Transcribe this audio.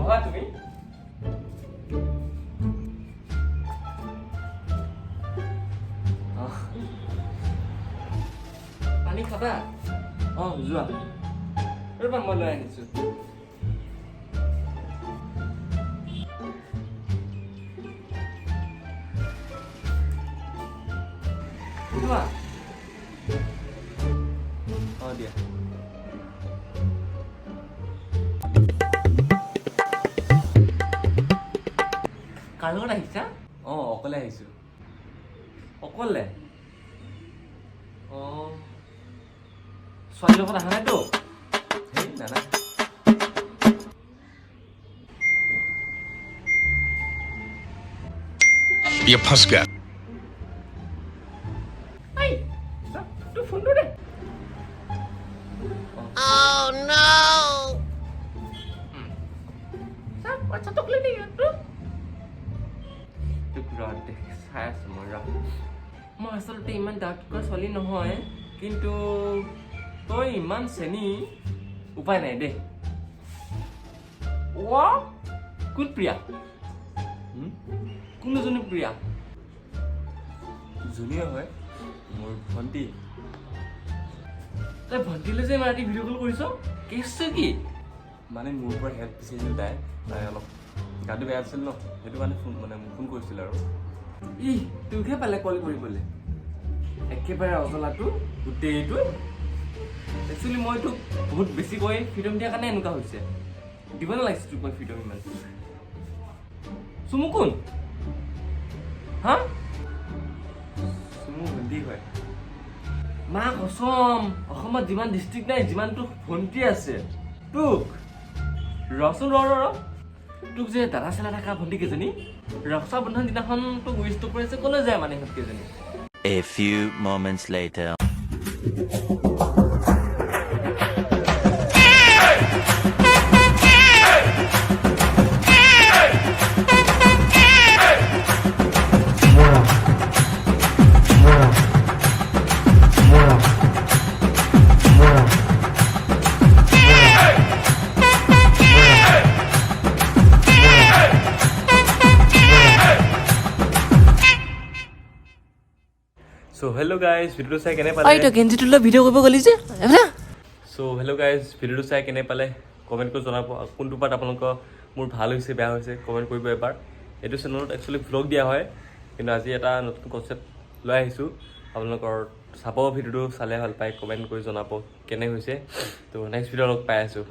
বহা তুমি। অঁ, পানী খাবা? অঁ, যোৱা, ৰ'বা, মই লৈ আনিছোঁ। যোৱা। অঁ, দিয়া। কাৰ লগত আহিছা? অঁ, অকলে আহিছোঁ। অকলে? অঁ, ছোৱালীৰ লগত অহা নাইতো? হেই, না না। ये फंस गया। এই, তোৰ ফোনটো দে। Oh no! চা, পইচা তোক লৈ তোক ৰ দে, চাই আছোঁ মই, ৰ। মই আচলতে ইমান ডাউট কৰা ছোৱালী নহয়, কিন্তু তই ইমান চেনি, উপায় নাই দেই। ৱ, কোন প্ৰিয়া? কোন এজনী প্ৰিয়া? জুনিয়ৰ হয়, মোৰ ভণ্টি। তই ভণ্টিলৈ যে ইমান ৰাতি ভিডিঅ' কল কৰিছ, কেছটো কি? মানে মোৰ পৰা হেল্প বিচাৰিছিল তাই। তাই অলপ গাটো বেয়া আছিল ন, সেইটো কাৰণে ফোন, মানে মোক ফোন কৰিছিল আৰু। ই তোকহে পালে কল কৰিবলৈ, একেবাৰে অজলাটো গোটেইটো। একচুৱেলি মই তোক বহুত বেছিকৈ ফ্ৰীডম দিয়াৰ কাৰণে এনেকুৱা হৈছে। দিব নালাগিছিল তোক মই ফ্ৰীডম ইমান। চুমু কোন? হা? চুমু ভণ্টি হয়। মা কচম, অসমত যিমান ডিষ্ট্ৰিক্ট নাই, যিমানটো ভণ্টি আছে তোক। ৰচোন, ৰ ৰ ৰ। তোক যে দাদা চেলাই থকা ভণ্টি কেইজনী, ৰক্ষা বন্ধন দিনাখন তোক উইচ কৰে যে ক'লৈ যায় মানে ইহঁত কেইজনী? A few moments later. So hello guys, ভিডিঅ'টো চাই কেনে ঐ পালে? তই গেঞ্জিটো লৈ ভিডিঅ' কৰিব গ'লি যে এইফালে। চ' হেল্ল' গাইজ, ভিডিঅ'টো চাই কেনে পালে কমেণ্ট কৰি জনাব আৰু কোনটো পাৰ্ট আপোনালোকৰ মোৰ ভাল হৈছে, বেয়া হৈছে, কমেণ্ট কৰিব এবাৰ। এইটো চেনেলত একচুৱেলি ভ্লগ দিয়া হয়, কিন্তু আজি এটা নতুন কনচেপ্ট লৈ আহিছোঁ। আপোনালোকৰ চাব, ভিডিঅ'টো চালে ভাল পায়, কমেণ্ট কৰি জনাব কেনে হৈছে। ত' নেক্সট ভিডিঅ' লগ পাই আছোঁ।